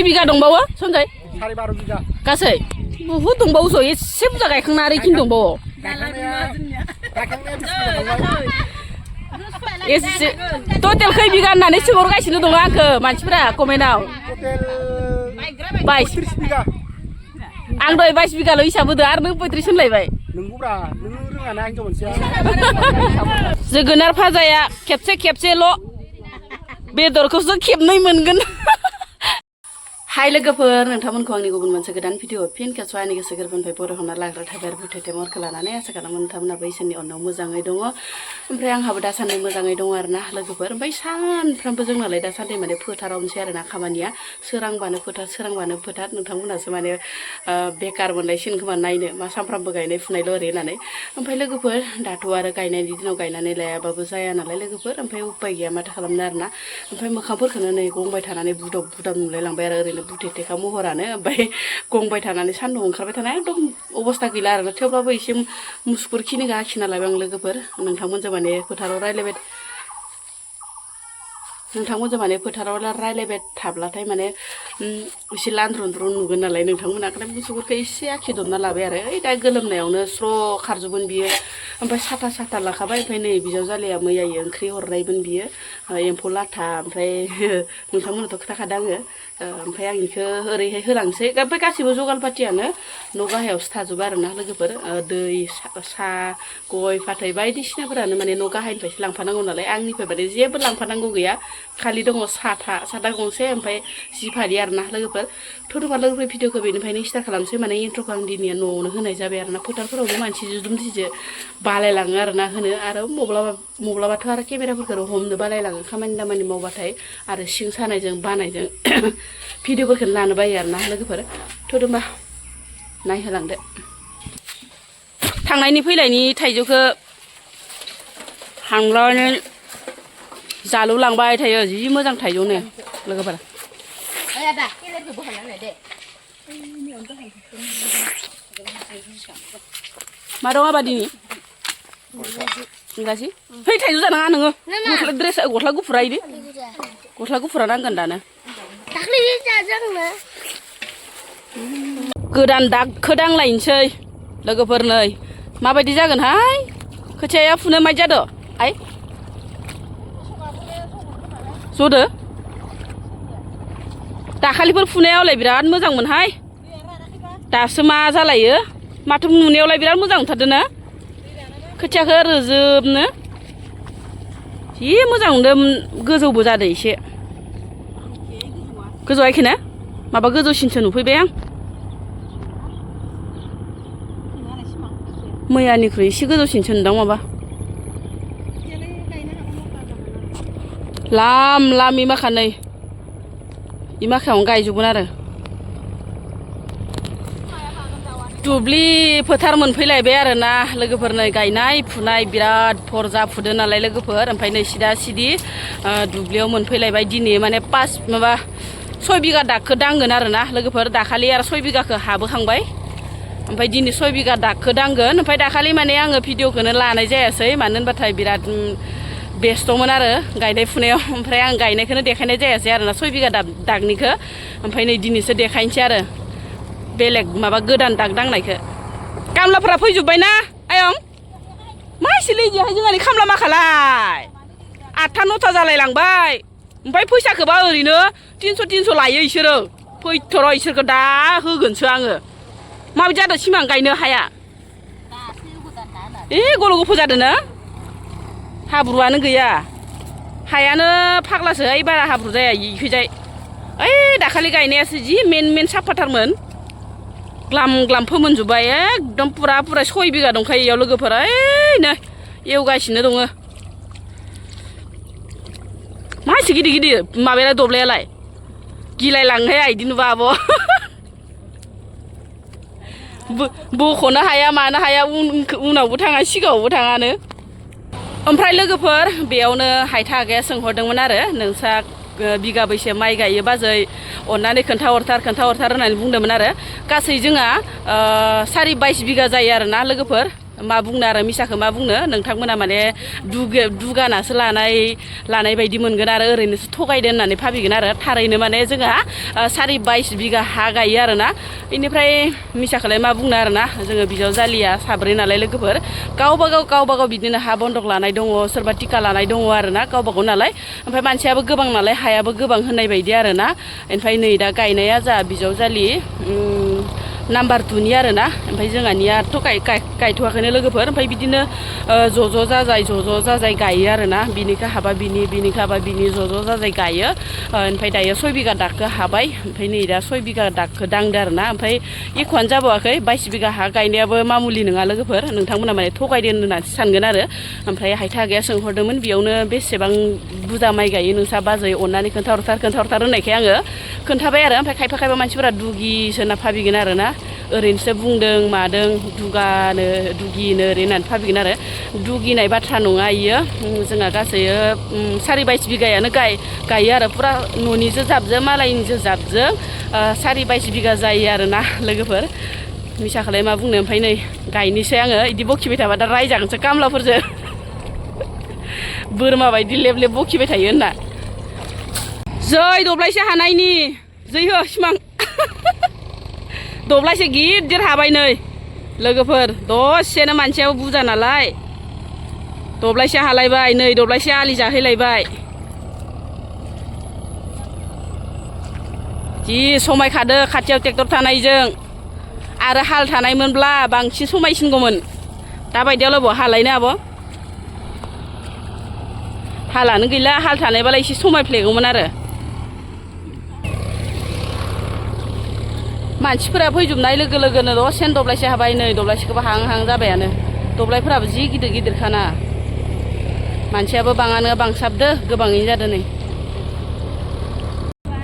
बिगा दंबावो सनजय 12.5 बिगा गासै बहुद दंबावो एसे बुरजा गायखांना आरो इखिनि दंबावो एसे टटेल खै बिगा होननानै सोंहरगासिनो दङ आंखो मानसिफोरा कमेन्टआव टटेल 30 बिगा आं दहाय 22 बिगाल' हिसाब होदो आरो नों 35 होनलायबाय नंगौब्रा नों रोङाना हिनजाव मोनसेया जोगोनार भाजाया खेबसेल' बेदरखौसो खेबनै मोनगोन हाय लोगोफोर नोंथांमोनखौ आंनि गुबुन मोनसे गोदान भिडिअ फिन खेबस' आंनि गोसो गोरबोनिफ्राय बरायहरना लाग्रा थाबाय आरो बुथेथे महरखौ लानानै आसा खालामो नोंथांमोनाबो इसोरनि अननायाव मोजाङै दङ ओमफ्राय आंहाबो दासान्दि मोजाङै दङ आरोना लोगोफोर ओमफ्राय सानफ्रामबो जोंनालाय दासान्दि माने फोथारावनोसै आरोना खामानिया सोरांबानो फोथार नोंथांमोनासो माने बेकार मोनलायसिगोन खोमा नायनो मा सानफ्रामबो गायनाय फुनायल' ओरै होननानै ओमफ्राय लोगोफोर दाथ' आरो गायनायनि दिनाव गायनानै लायाबाबो जाया नालाय लोगोफोर ओमफ्राय उपाय गैया माथो खालामनो आरोना ओमफ्राय मोखांफोरखौनो नै गंबाय थानानै बुदाब नुलायलांबाय आरो ओरैनो बुथेथेखा महरानो ओमफ्राय गंबाय थानानै सान्दुं ओंखारबाय थानाय एकदम अबस्था गैला आरो थेवब्लाबो एसे मुसुगुर खिनिखौ आखिना लाबाय आं लोगोफोर नोंथांमोनजों माने फोथाराव रायलायबाय थाब्लाथाय माने एसे लान्द्रुन नुगोन नालाय नोंथांमोना ओंखायनो मुसुगुरखौ एसे आखिदबना लाबाय आरो ओइ दा गोलोमनायावनो स्र' खारजोबगोन बियो ओमफ्राय साथा लाखाबाय ओमफ्राय नै बिजावजालिया मैया ओंख्रि हरनायमोन बियो एम्फौ लाथा ओमफ्राय नोंथांमोनाथ' खोथाखादों आङो ओमफ्राय आं बेखौ ओरैहाय होलांसै ओमफ्राय गासैबो जगाल पातियानो न' गाहायावसो थाजोबो आरोना लोगोफोर दै सा गय फाथै बायदिसिनाफोरानो माने न' गाहायनिफ्रायसो लांफानांगौ नालाय आंनिफ्राय माने जेबो लांफानांगौ गैया खालि दङ साथा गंसे ओमफ्राय जिफारि आरोना लोगोफोर थ'थ'बा लोगोफोर भिडिअखौ बेनिफ्रायनो स्टार्ट खालामसै माने इन्ट्र'खौ आं दिनैया न'आवनो होनाय जाबाय आरोना फोथारफोरावबो मानसि दुमसिजो बालायलाङो आरोना होनो आरो मब्लाबाथ' आरो केमेराफोरखौ हमनो बालायलाङो खामानि दामानि मावबाथाय आरो सिं सानायजों बानायजों भिडिअफोरखौ लानो बायो आरोना लोगोफोर थ'थ'बा नायहोलांदो थांनायनि फैलायनि थाइजौखौ हांलानानै जालु लांबाय थायो जि मोजां थाइजौनो लोगोफोरा मा दं आबादिनि इंराजि फै थाइजौ जानाङा नोङो गस्ला गुफुरा इदि गस्ला गुफुरा नांगोन दानो गोदान दागखौ दांलायनोसै लोगोफोर नै माबायदि जागोनहाय खोथियाया फुनो माइ जादो आइ जदो दाखालिफोर फुनायावलाय बिराद मोजांमोनहाय दासो मा जालायो माथो नुनायावलाय बिराद मोजां नुथारदों ना खोथियाखौ रोजोबनो जि मोजां नुदों गोजौबो जादों एसे गोजौआखैना माबा गोजौसिनसो नुफैबाय आं मैयानिख्रुइ एसे गोजौसिनसो नुदों माबा लाम इ माखा नै इ माखायावनो गायजोबगोन आरो दुब्लि फोथार मोनफैलायबाय आरोना लोगोफोर नै गायनाय फुनाय बिराद फरजा फुदो नालाय लोगोफोर ओमफ्राय नै सिदा सिदि दुब्लियाव मोनफैलायबाय दिनै माने 6 बिगा दागखौ दांगोन आरोना लोगोफोर दाखालि आरो 6 बिगाखौ हाबोखांबाय ओमफ्राय दिनै 6 बिगा दागखौ दांगोन ओमफ्राय दाखालि माने आङो भिडिअखौनो लानाय जायासै मानो होनबाथाय बिराद बेस्थ'मोन आरो गायनाय फुनायाव ओमफ्राय आं गायनायखौनो देखायनाय जायासै आरोना 6 बिगा दागनिखौ ओमफ्राय नै दिनैसो देखायनोसै आरो बेलेग माबा गोदान दाग दांनायखौ खामलाफोरा फैजोब्बाय ना आयं मा एसे लेजिहाय जोंहानि खामला माखालाय 8था 9था जालायलांबाय ओमफ्राय फैसाखौबा ओरैनो 300 लायो इसोरो फैथ'र' इसोरखौ दा होगोनसो आङो माबायदि जादों सिमां गायनो हाया गल' गफो जादों ना हाब्रुआनो गैया हायानो फाग्लासो ओइ बारा हाब्रु जाया इखैजाय ओइ दाखालि गायनायासो जि मेन साफाथारमोन ग्लाम फोमोनजोब्बाय एकदम पुरा 6 बिगा दंखायो इयाव लोगोफोर ओइ नै एवगासिनो दङ मा एसे गिदिर माबायालाय दब्लायालाय गिलायलाङोहाय इदि नुबा आब' बख'नो हाया मानो हाया उनावबो थाङा सिगाङावबो थाङानो ओमफ्राय लोगोफोर बेयावनो हायथा आगैया सोंहरदोंमोन आरो नोंसा बिगाबैसे माइ गायो बाजै अननानै खोन्थाहरथार होननानै बुंदोंमोन आरो गासै जोंहा 22 बिगा जायो आरोना लोगोफोर मा बुंनो आरो मिसाखौ मा बुंनो नोंथांमोना माने दुगानासो लानाय बायदि मोनगोन आरो ओरैनोसो थगायदो होननानै भाबिगोन आरो थारैनो माने जोंहा 22 बिगा हा गायो आरोना बेनिफ्राय मिसाखौलाय मा बुंनो आरोना जोङो बिजावजालिया साब्रै नालाय लोगोफोर गावबा गाव बिदिनो हा बन्दक लानाय दङ सोरबा टिका लानाय दङ आरोना गावबा गाव नालाय ओमफ्राय मानसियाबो गोबां नालाय हायाबो गोबां होननाय बायदि आरोना ओमफ्राय नै दा गायनाया जा बिजावजालि नाम्बार 2नि आरोना ओमफ्राय जोंहानियाथ' गायथ'वाखैनो लोगोफोर ओमफ्राय बिदिनो ज' जाजाय गायो आरोना बिनिखौ हाबा बिनिखौ हाबा बिनि ज' जाजाय गायो ओमफ्राय दायो 6 बिगा दागखौ हाबाय ओमफ्राय नै दा 6 बिगा दागखौ दांदो आरोना ओमफ्राय एख'आनो जाबावाखै 22 बिगा हा गायनायाबो मामुलि नङा लोगोफोर नोंथांमोना माने थगायदो होननानैसो सानगोन आरो ओमफ्राय हायथा आगैया सोंहरदोंमोन बेयावनो बेसेबां बुरजा माइ गायो नोंसा बाजै अननानै खोन्थाहरथार होननायखाय आङो खोन्थाबाय आरो ओमफ्राय खायफा मानसिफोरा दुगिसो होनना भाबिगोन आरोना ओरैनोसो बुंदों मादों दुगिनो ओरै होननानै भाबिगोन आरो दुगिनाय बाथ्रा नङा इयो जोंहा गासै 22 बिगायानो गायो आरो फुरा न'निजों जाबजों मालायनिजों जाबजों 22 बिगा जायो आरोना लोगोफोर मिसाखौलाय मा बुंनो ओमफ्राय नै गायनोसै आङो बिदि बखिबाय थाबा दा रायजागोनसो खामलाफोरजों बोरमा बायदि लेब बखिबाय थायो होनना जै दब्लायसे हानायनि जै हो सिमां दब्लायसे गिदिर हाबाय नै लोगोफोर दसेनो मानसियाबो बुरजा नालाय दब्लायसे हालायबाय नै दब्लायसे आलि जाहैलायबाय जि समायखादो खाथियाव ट्रेक्टर थानायजों आरो हाल थानायमोनब्ला बांसिन समायसिनगौमोन दाबायदियावल' बहा हालायनो आब' हालानो गैला हाल थानायबालाय एसे समायफ्लेगौमोन आरो मानसिफोरा फैजोबनाय लोगो लोगोनो दसेनो दब्लायसे हाबाय नै दब्लायसेखौबो हां जाबायानो दब्लायफोराबो जि गिदिरखाना मानसियाबो बाङानो बांसाबदो गोबाङैनो जादों नै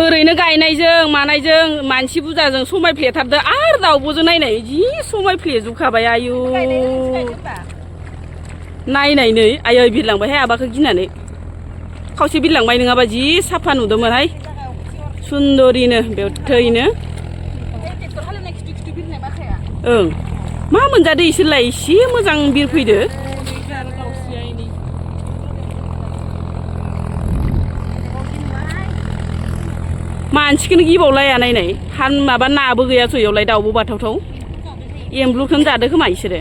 ओरैनो गायनायजों मानायजों मानसि बुरजाजों समायफ्लेथारदो आरो दाउब'जों नायनाय जि समायफ्लेजोबखाबाय आयु नायनाय नै आयै बिरलांबायहाय आबाखौ गिनानै खावसे बिरलांबाय नङाबा जि साफा नुदोंमोनहाय सुन्दरिनो बेवथैनो ओं मा मोनजादो इसोरलाय एसे मोजां बिरफैदो मानसिखौनो गिबावलाया नायनाय माबा नाबो गैयाथ' इयावलाय दाउब' बाथावथाव एम्बुलखौनो जादो खोमा इसोरो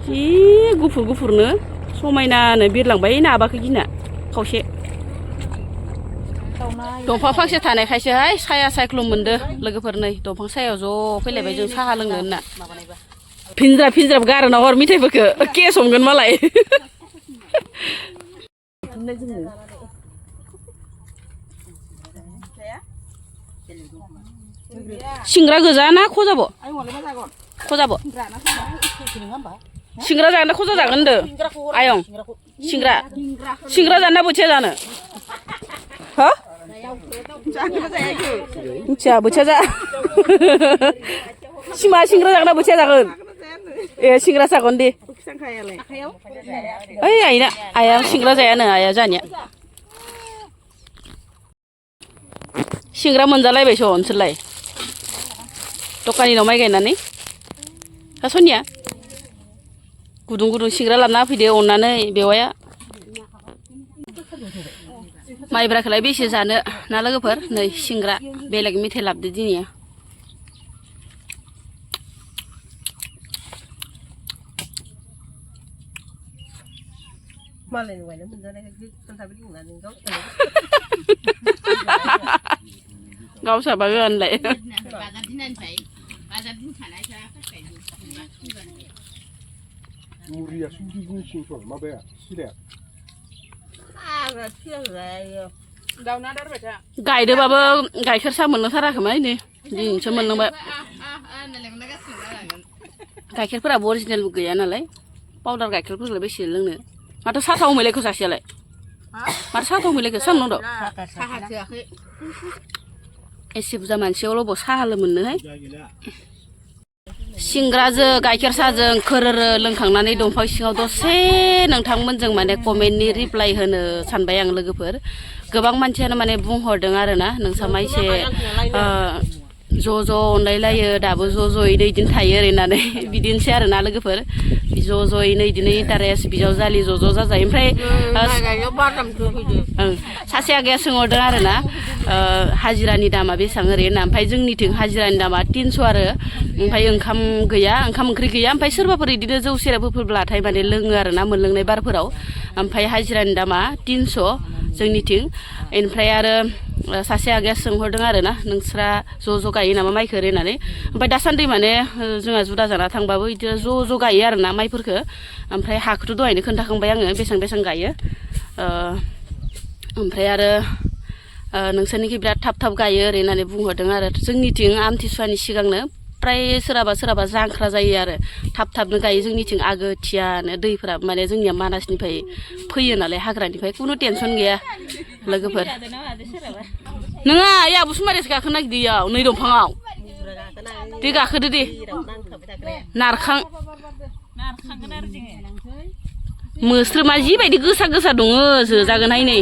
जि गुफुरनो समायनानो बिरलांबाय नाबाखौ गिना खावसे दंफां फांसे थानायखायसोहाय साया सायख्लुम मोनदो लोगोफोर नै दंफां सायाव ज' फैलायबाय जों साहा लोंनो होनना फिनज्राब गारोना हर मिथाइफोरखौ केस हमगोन मालाय सिंग्रा गोजा ना खजाब' सिंग्रा जानो खजा जागोन होनदो आयं सिंग्रा जानो ना बोथिया जानो हो मिथिया बोथिया जा सिमा सिंग्रा जागोन ना बोथिया जागोन ए सिंग्रा जागोन दे ओइ आइया सिंग्रा जायानो आइया जानिया सिंग्रा मोनजालायबायस' नोंसोरलाय दखानिनाव माइ गायनानै हा सनिया गुदुं सिंग्रा लाबोना होफैदो अननानै बेवाया माइब्राखौलाय बेसे जानो ना लोगोफोर नै सिंग्रा बेलेग मेथाइ लाबोदो दिनै गावसाबा होनलाय मुरिया सुगिनि सिंफोर माबाया सिराया गायदोबाबो गाइखेर सा मोनलोंथाराखैमोन नै दिनैसो मोनलोंबाय गाइखेरफोराबो अरिजिनेलबो गैया नालाय पाउडार गाइखेरफोरखौलाय बेसे लोंनो माथो साथाव मैलायखौ सासेयालाय माथो साथाव मैलायखौ सामनं दं एसे बुरजा मानसियावल' बबाव साहा मोननोहाय सिंग्राजों गाइखेर साजों खोरोरो लोंखांनानै दंफां सिङाव दसे नोंथांमोनजों माने कमेन्टनि रिप्लाइ होनो सानबाय आं लोगोफोर गोबां मानसियानो माने बुंहरदों आरोना नोंसा माइसे ज' अनलायलायो दाबो ज' ज'यैनो इदिनो थायो ओरैनानै बिदिनोसै आरोना लोगोफोर ज' ज'यैनो इदिनो इन्टारेस्ट बिजावजालि ज' जाजायो ओमफ्राय सासे आगैया सोंहरदों आरोना हाजिरानि दामा बेसेबां ओरै होनना ओमफ्राय जोंनिथिं हाजिरानि दामा 300 आरो ओमफ्राय ओंखाम गैया ओंखाम ओंख्रि गैया ओमफ्राय सोरबाफोर इदिनो जौ सेरेब होफैब्लाथाय माने लोङो आरोना मोनलोंनाय बारफोराव ओमफ्राय हाजिरानि दामा 300 जोंनिथिं ओमफ्राय आरो सासे आगैया सोंहरदों आरोना नोंस्रा ज' गायो नामा माइखौ होननानै ओमफ्राय दासान्दि माने जोंहा जुदा जाना थांबाबो बिदिनो ज' गायो आरोना माइफोरखौ ओमफ्राय हाखौथ' दहायनो खोन्थाखांबाय आङो बेसेबां गायो ओमफ्राय आरो नोंसोरनिखि बिराद थाब गायो ओरै होननानै बुंहरदों आरो जोंनिथिं आमथिसुवानि सिगांनो प्राय सोरहाबा जांख्रा जायो आरो थाबनो गायो जोंनिथिं आगोथियानो दैफोरा माने जोंनिया मानासनिफ्राय फैयो नालाय हाग्रानिफ्राय खुनु टेनसन गैया लोगोफोर नोङा ओइ आब' सुमारियासो गाखोनो नागिरदों इयाव नै दंफाङाव दे गाखोदो दे नारखांगोन आरो जोङो मोस्रोमा जिबायदि गोसा दङ जोजागोनहाय नै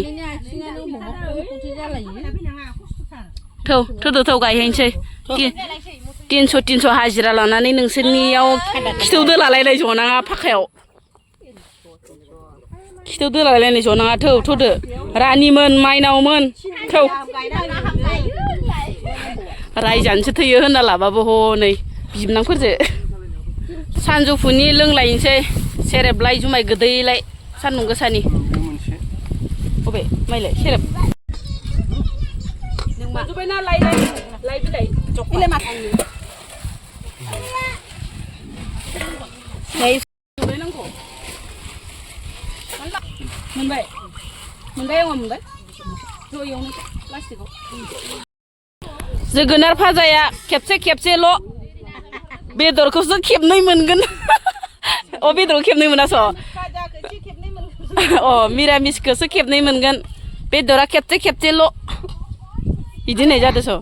थौ गायहैनोसै 300 हाजिरा लानानै नोंसोरनियाव खिथौ दोलालायनाय जनाङा फाखायाव खिथौ दोलालायनाय जनाङा थौदो रानिमोन माइनावमोन थौ रायजानोसो थैयो होनना लाबाबो हनै बिबनांफोरजो सानजौफुनि लोंलायनोसै सेरेबलाय जुमाय गोदैलाय सान्दुं गोसानि अबे माइलाय सेरेब मोनजोब्बायना लाय बिलाइ मोनबाय जोगोनार भाजाया खेबसेल' बेदरखौसो खेबनै मोनगोन बेदरखौ खेबनै मोनास' मिरामिसखौसो खेबनै मोनगोन बेदरा खेबसेल' बिदि होननाय जादोंस'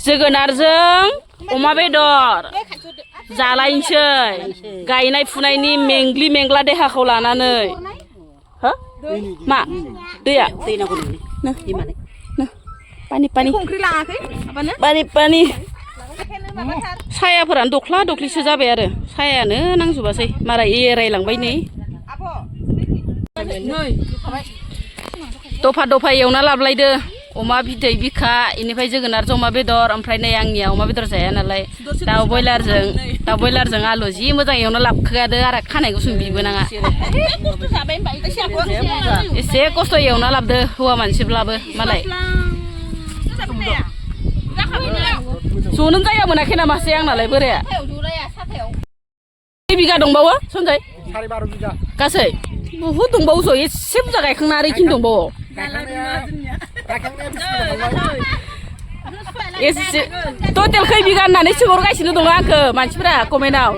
जोगोनारजों अमा बेदर जालायनोसै गायनाय फुनायनि मेंग्लि मेंग्ला देहाखौ लानानै हो मा दैया पानि सायाफोरानो दख्लिसो जाबाय आरो सायानो नांजोबासै मारा एरायलांबाय नै दफा एवना लाबलायदो अमा बिदै बिखा इनिफ्राय जोगोनारजों अमा बेदर ओमफ्राय नै आंनिया अमा बेदर जाया नालाय दाउ बयलारजों आलु जि मोजां एवना लाबखादो आरो खानाय गुसुं बिबोनाङा एसे खस्थ' एवना लाबदो हौवा मानसिब्लाबो मालाय ज'नो जाया मोनाखै नामासै आंनालाय बोराया 2 बिगा दंबावो सनजय 12.5 बिगा गासै बुहुद दंबावो ज' एसे बुरजा गायखांना आरो इखिनि दंबावो टटेल खै बिगा होननानै सोंहरगासिनो दङ आंखौ मानसिफोरा कमेन्टआव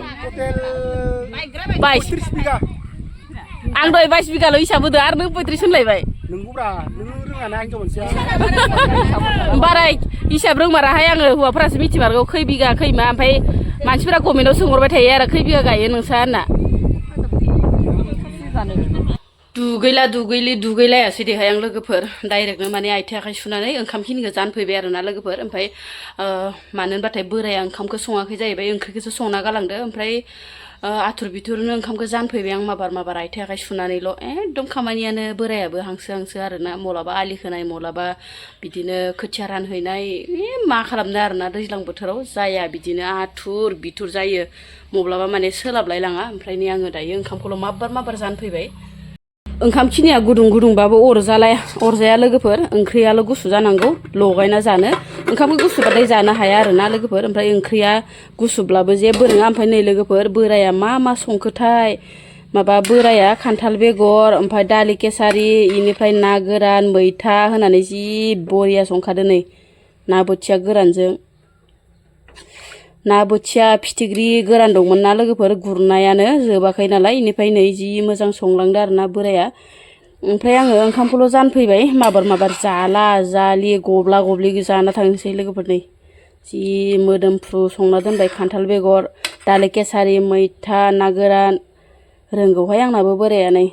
22 बिगा आं दहाय 22 बिगाल' हिसाब होदो आरो नों 35 होनलायबाय नंगौब्रा नों रोङाना हिनजाव मानसिया बारा हिसाब रोंमाराहाय आङो हौवाफोरासो मिथिमारगौ खै बिगा खै मा ओमफ्राय मानसिफोरा कमेन्टआव सोंहरबाय थायो आरो खै बिगा गायो नोंसा होनना दुगैलायासै देहाय आं लोगोफोर डाइरेक्टनो माने आथिं आखाइ सुनानै ओंखामखिनिखौ जानफैबाय आरोना लोगोफोर ओमफ्राय मानो होनबाथाय बोराया ओंखामखौ सङाखै जाहैबाय ओंख्रिखौसो संना गालांदो ओमफ्राय आथुर बिथुरनो ओंखामखौ जानफैबाय आं माबार आथिं आखाइ सुनानैल' एकदम खामानियानो बोरायाबो हांसो आरोना मलाबा आलि खोनाय मलाबा बिदिनो खोथिया रानहैनाय मा खालामनो आरोना दैज्लां बोथोराव जाया बिदिनो आथुर बिथुर जायो मब्लाबा माने सोलाबलायलाङा ओमफ्राय नै आङो दायो ओंखामखौल' माबार जानफैबाय ओंखामखिनिया गुदुंबाबो अरजाया लोगोफोर ओंख्रियाल' गुसु जानांगौ लगायना जानो ओंखामखौ गुसुबाथाय जानो हाया आरोना लोगोफोर ओमफ्राय ओंख्रिया गुसुब्लाबो जेबो रोङा ओमफ्राय नै लोगोफोर बोराया मा संखोथाय माबा बोराया खान्थाल बेगर ओमफ्राय दालि केसारि इनिफ्राय ना गोरान मैथा होनानै जि बरिया संखादो नै ना बोथिया गोरानजों ना बोथिया फिथिख्रि गोरान दंमोन ना लोगोफोर गुरनायानो जोबाखै नालाय इनिफ्राय नै जि मोजां संलांदो आरोना बोराया ओमफ्राय आङो ओंखामखौल' जानफैबाय माबार जालि गब्ला गब्लि जाना थांसै लोगोफोर नै जि मोदोमफ्रु संना दोनबाय खान्थाल बेगर दालि केसारि मैथा ना गोरान रोंगौहाय आंनाबो बोराया नै